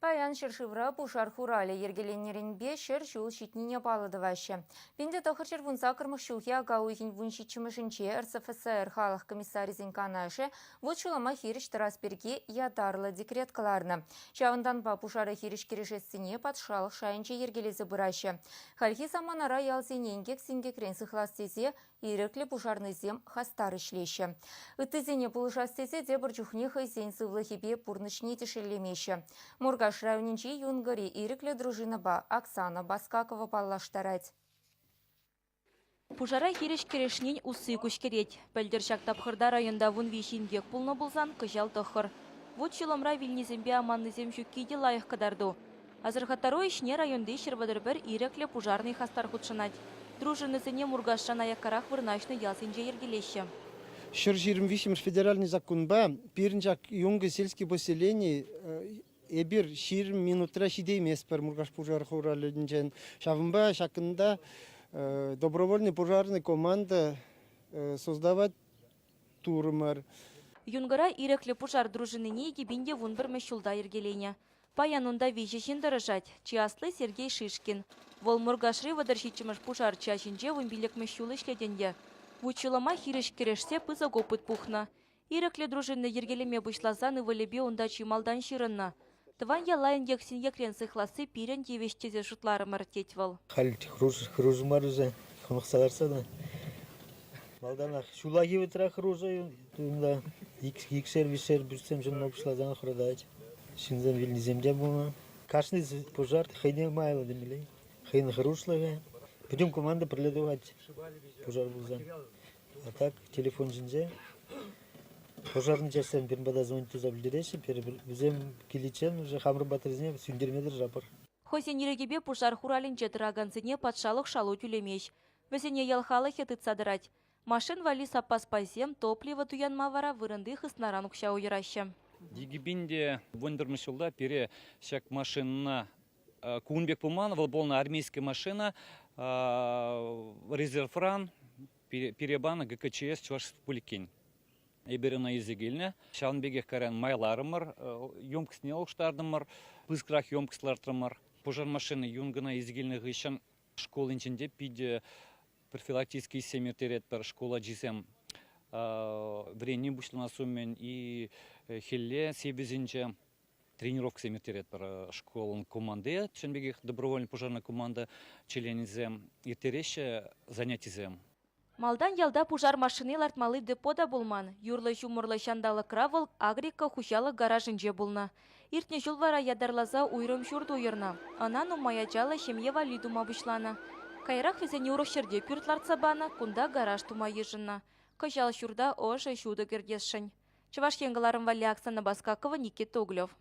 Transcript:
Паян ҫӗршывра пушар хуралӗ йӗркеленнӗренпе 100 ҫул ҫитнине паллӑ тӑваҫҫӗ. 1918 ҫулхи ака уйӑхӗн 17-мӗшӗнче РСФСР халӑх комиссарӗсен канашӗ вут-ҫулӑма хирӗҫ тӑрас пирки ятарлӑ декрет кӑларнӑ. Ҫавӑнтанпа пушара хирӗҫ кӗрешессине патшалӑх шайӗнче йӗркелесе пыраҫҫӗ. Хальхи саманара ялсене инкек-синкекрен сыхлас тесе Ирӗклӗ пушарнӑйсем хастар ӗҫлеҫҫӗ. Ыттисене пулӑшас тесе тепӗр чухне хӑйсен сывлӑхӗпе пурнӑҫне те шеллемеҫҫӗ. Муркаш районӗнчи Юнкӑри ирӗклӗ дружинӑпа Оксана Баскакова паллаштарать. Пушара хирӗҫ кӗрешнин усси куҫкӗрет. Пӗлтӗр ҫак тапхӑрта районта 13 инкек пулнӑ пулсан, кӑҫал тӑххӑр. Вут-ҫулӑмра вилнисемпе аманнисем ҫукки те лайӑх кӑтарту. Асӑрхаттару ӗҫне районти 131 ирӗклӗ пушарнӑй хастар хутшӑнать. Дружинӑсене Муркашран аяккарах вырнаҫнӑ ялсенче йӗркелеҫҫӗ. 123 федеральный законпа пирӗн ҫак Юнкӑ сельский поселени эпир 20 минутра ҫитейместпӗр Муркаш пушар хуралӗнчен. Ҫавӑнпа ҫакӑнта добровольный пожарный команда создавать турӑмӑр. Юнкӑра ирӗклӗ пушар дружинине 2011 ҫулта йӗркеленӗ. Паян унта виҫӗ ҫын тӑрӑшать. Чи асли Сергей Шишкин. Вӑл Муркашри 37-мӗш пушар чаҫӗнче 15-мӗш ҫул ӗҫлет ӗнтӗ. Вут-ҫулӑма хирӗҫ кӗрешсе пысӑк опыт пухнӑ. Ирӗклӗ дружина йӗркелеме пуҫласан ывӑлӗпе унта чи малтан ҫырӑннӑ. Тӑван яла инкек-синкекрен сыхласси пирӗн тивӗҫ тесе шутларӑмӑр, тет вӑл. Халь хӑрушӑ мар уже, хӑнӑхса ларса та. Малтанах ҫуллахи вӑхӑтра хӑрушӑ унта икшер-виҫшер пӳртсем ҫунма пуҫласан хӑратать. Ҫынсем вилнисем те пулнӑ. Кашни пушар хӑйне майлӑ темелле, хӑйӗн хӑрушлӑхӗ. Пӗтӗм команда пӗрле тухать пушар пулсан. А так телефон ҫинче пожарный частьсем пирӗн пата звонить туса пӗлтереҫҫӗ, вӗсем киличчен уже хамӑр патӑрсене сӳнтерме тӑрӑшатпӑр. Хӑйсен ирӗкӗпе пушар хуралӗнче тӑракансене патшалӑх шалу тӳлемест. Вӗсене ял халӑхӗ тытса тӑрать. Машин валли саппас пайсем, топливо туянма вара вырӑнти хыснаран укҫа уйӑраҫҫӗ. Икӗ 11 ҫулта пире ҫак машинӑна кун пек пулман, вӑл пулнӑ армейская машина, резервран пире панӑ ГКЧС Чӑваш Республикин. Эпир ӑна илсе килнӗ. Ҫавӑн пекех кайран майларӑмӑр, емкостьне улӑштартӑмӑр, пысӑкрах емкость лартрӑмӑр. Пушар машини Юнгӑна илсе килнӗ хыҫҫӑн шкулӗнчен те питӗ профилактический ӗҫсем ирттеретпӗр. Шкул ачисем вӗренӳ пуҫланас умӗн и хӗлле сивӗсенче тренировкӑсем ирттеретпӗр. Шкулӑн команди, чӑн пекех добровольный пожарная команда членӗсем ирттереҫҫӗ занятисем. Малтан ялта пушар машини лартмалли депо та пулман. Юрлӑ-ҫумӑрлӑ ҫанталӑкра вӑл Агрика хуҫалӑх гаражӗнче пулнӑ. Иртнӗ ҫул вара ятарласа уйрӑм ҫурт уйӑрнӑ. Ӑна нумай ачаллӑ ҫемье валли тума пуҫланӑ. Каярах вӗсене урӑх ҫӗрте пӳрт лартса панӑ, кунта гараж тума йышӑннӑ. Кӑҫал ҫурта ӑшӑ, ҫутӑ кӗртесшӗн. Чӑваш Ен кӑларӑм валли Оксана Баскакова, Никита Углев.